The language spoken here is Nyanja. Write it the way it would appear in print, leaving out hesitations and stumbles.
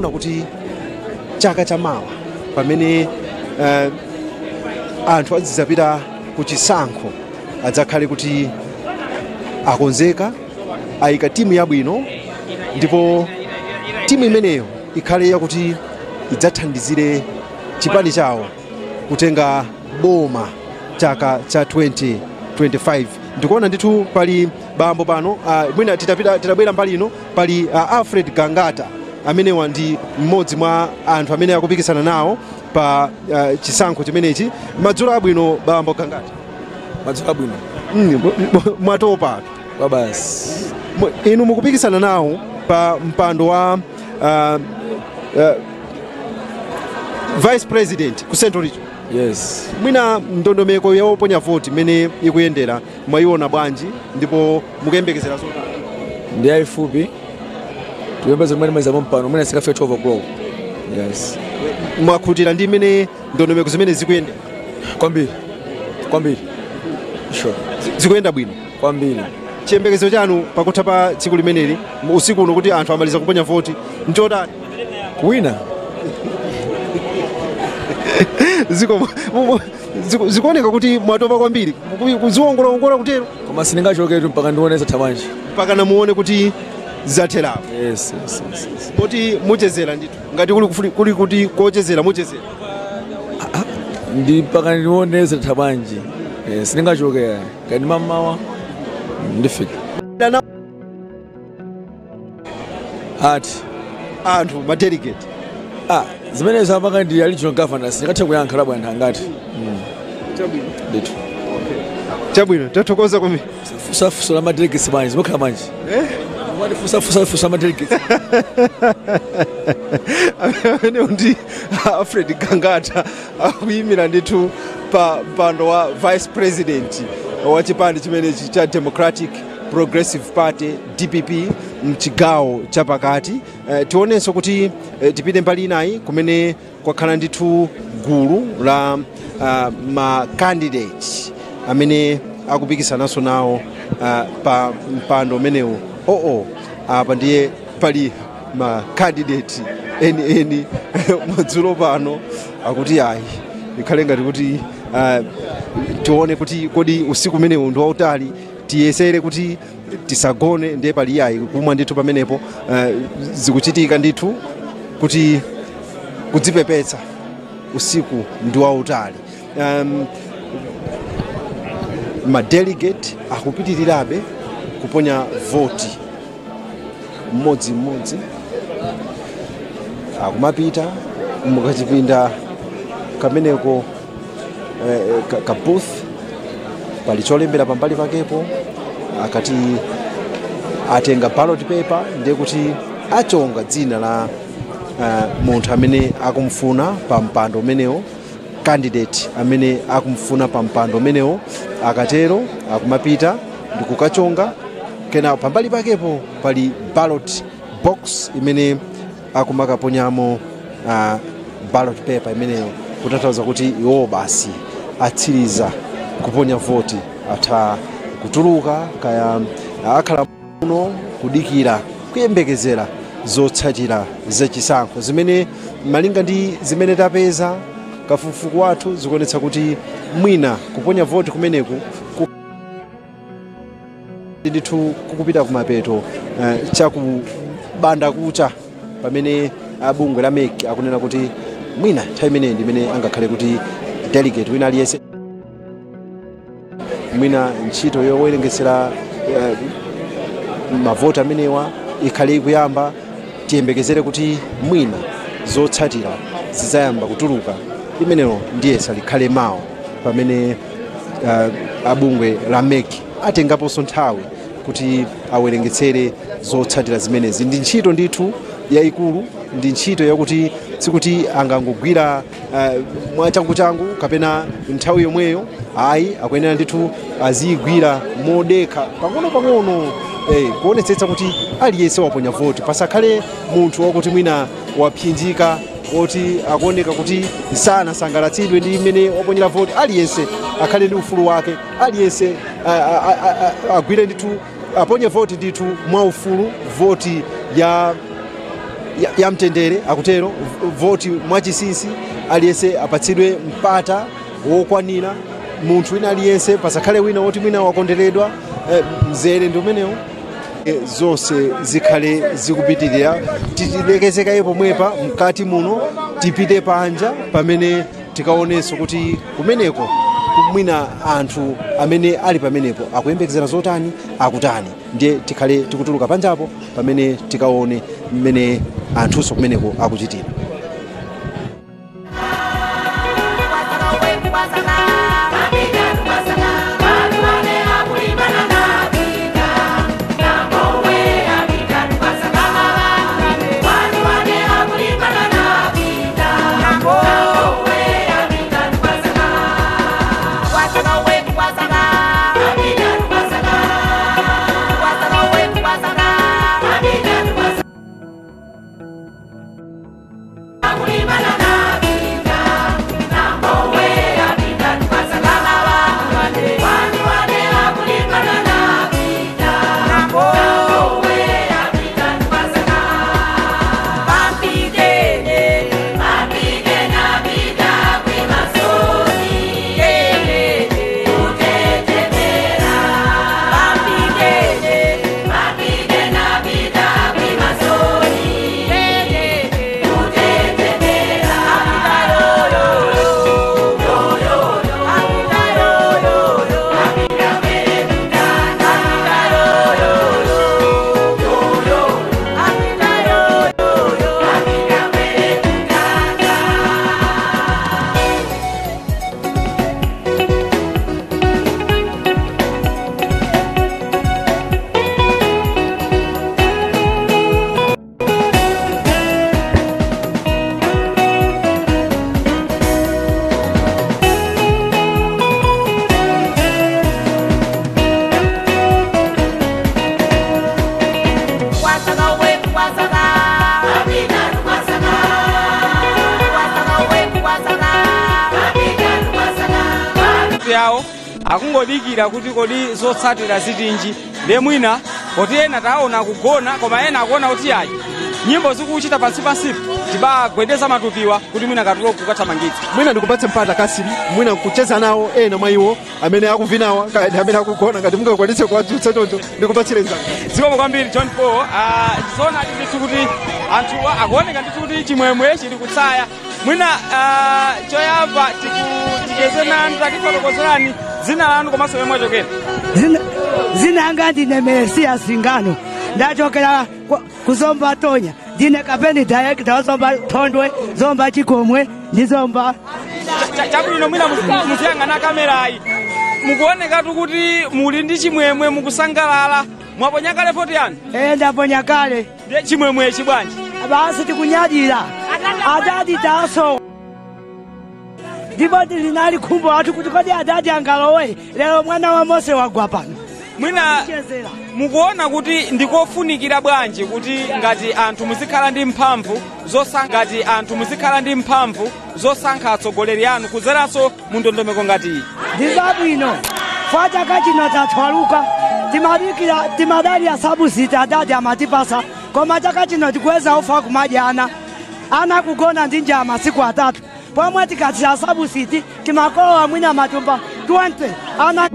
Akufuna kuti chaka chamawa pamene anthu azidzapita ku chisankho adzakhale kuti akonzeka, ayika timu yabwino, ndipo timu imeneyo ikhale yakuti idzathandizire chipani chawo kutenga boma chaka cha 2025. Ndikuona ndithu pali bambo pano, mwina titabwera mbali ino pali Alfred Gangata amenewa ndi mmodzi mwa anthu amene akupikisana nawo pa chisankho chimenechi. Madzulo abwino, bambo Gangata. Madzulo abwino. Mwatopa? Kwa basi. Inu mukupikisana nawo pa mpando wa vice president ku Central Region. Yes. Mwina ndondomeko yoponya voti imene ikuyendera mwayiona bwanji, ndipo mukuyembekezera zotani? Ndi yayifupi, tikuyembeza kumene maizamo mpano mwene sikafika 12 o'clock. Yes. Mwakhutira ndi imene ndondomeko zimene zikuyendera? Kwambiri, kwambiri, sure. Zikuyenda bwino? Kwambiri. Chiyembekezo chanu pakutha pa tsiku limeneli, usiku uno, kuti anthu amaliza kuponya voti, nchotani? Kuwina. Zikuoneka kuti mwatopa kwambiri, kuziwongolawongola kutero. Koma sindingachoketu mpaka ndione zatha bwanji. Mpaka namuone kuti zatherapo. Yes. Poti muchezera ndithu, ngati kuli kuti kochezera muchezera. Ndi mpaka ndione zatha bwanji. Sindingachoke kani mamawa ndifika. Ati? Anthu ma delegate. Ah, zimenezo apaka ndi regional governor, sindingathe kuyankha labwa anthu angati. Chabwino. Ndithu. Chabwino, tathokoza kwambiri. Fusafusa la ma delegates bwanji, zimakhala bwanji? Eh? Wati fusafusa fusa ma delegates. Amene ndi Alfred Gangata, akuyimira ndithu pa mpando wa vice president wa chipani chimenechi cha Democratic Progressive Party, DPP, mchigawo chapakati. Tionenso kuti tipite mbali inayi kumene kwakhala ndithu gulu la ma candidate amene akupikisananso nawo pa mpando umenewu. Oo, apa ndiye pali ma candidate eni eni. Madzulo pano akuti ayi, ikhale ngati kuti tione kuti kodi usiku umenewu ndi wautali, tiyesere kuti tisagone. Ndiye pali yayi kumwa ndithu pamenepo, zikuchitika ndithu kuti kudzipepetsa, usiku ndi wautali. Ma delegate akupitirirabe kuponya voti mmodzimmodzi, akumapita mukachipinda kameneko, ka booth, pali cholembera pambali pakepo. Akati atenga ballot paper, ndiye kuti achonga dzina la munthu amene akumfuna pa mpando umenewo, candidate amene akumfuna pa mpando umenewo. Akatero akumapita ndikukachonga, kena pambali pakepo pali ballot box imene akumakaponyamo ballot paper imeneyo, kutanthauza kuti iwo basi atsiriza kuponya voti, atha kutuluka kaya akhala muno kudikira, kuyembekezera zotsatira zachisankho zimene malinga ndi zimene tapeza kafukufuku wathu zikuonetsa kuti mwina kuponya voti kumeneku ndithu kukupita kumapeto, chakubanda kucha, pamene abungwe la MEC akunena kuti mwina nthawi imeneyi ndi imene angakhale kuti delegate wina aliyense, mwina ntchito yowerengesera mavoti amenewa ikhale ikuyamba. Tiyembekezere kuti mwina zotsatira zidzayamba kutuluka, imeneyo ndiyesa likhale mawa, pamene abungwe la MEC atengaponso nthawi kuti awerengetsere zotsatira zimenezi. Ndi ntchito ndithu yayikulu, ndi ntchito yakuti sikuti angangogwira mwachanguchangu kapena nthawi yomweyo, ayi, akuyenera ndithu aziyigwira modekha pang'ono-pang'ono, kuonetsetsa kuti aliyense waponya voti, pasakhale munthu wakuti mwina wapsinjika, woti akuoneka kuti sanasangalatsidwe ndi imene waponyera voti. Aliyense akhale ndi ufulu wake, aliyense agwire ndithu, aponye voti ndithu mwaufulu, voti ya ya mtendere akutero voti mwachinsinsi, aliyense apatsidwe mpata wokwanira, munthu wina aliyense pasakhale wina woti mwina wakonderedwa. Mzere ndi umenewu. Zonse zikhale zikupitirira. Tilekezekaye pomwepa mkati muno, tipite panja pamene tikaonenso kuti kumeneko mwina anthu amene ali pamenepo akuyembekezera zotani, akutani. Ndiye tikhale tikutuluka panjapo pamene tikaone mmene anthunso kumeneko akuchitira. Yawo akungodikira kuti kodi zotsatira zitinji. Ndiye mwina poti ena taona kugona, koma ena akuona kuti ayi nyimbo zikuchita pansi pansipo tibagwedeza matupiwa kuti mwina katulo kukathamangitsa. Mwina ndikupatse mpata Kasimu, mwina nkucheza nawo ena mwa iwo amene akuvinawa kaya amene akugona, ngati mungakwanitse kuwadzutsa choncho ndikupatsire nzanga. Zikomo kwambiri John Paul. Zoona ndithu kuti anthuwa akuoneka ndithu kuti chimwemwe chili kutsaya. Mwina choyamba ticheze nanu, tatifotokozerani dzina lanu komanso yomwe mwachokera. Zina anga ndine Mesia Singano, ndachokera kuzomba Tonya, ndine kapeni director wa Zomba Thondwe, Zomba Chikomwe ndi Zomba. Chabwino, mwina muziyang'ana kamerayi, mukuonekatu kuti muli ndi chimwemwe, mukusangalala. Mwaponya kale voti yanu? Ndaponya kale. Ndiye chimwemwechi bwanji? Basi tikunyadira adadi taso, ndipo linali khumbo athu kuti kodi adadi angalowe lero, mwana wa Mose wagwa pano. Mwina mukuona kuti ndikofunikira bwanji kuti ngati anthu muzikhala ndi mphamvu zosankha, ngati anthu muzikhala ndi mphamvu zosankha atsogoleri anu kudzeranso mu ndondomeko ngati iyi? Ndi zabwino fa chaka chino tathwaluka, timadikira timadalira subsidy adadi amatipasa, koma chaka chino tikuweza ufa kumadya ana ana kugona ndi njala masiku atatu, pomwe tikatsira subsidy timakolowa mwina matumba 20 ana.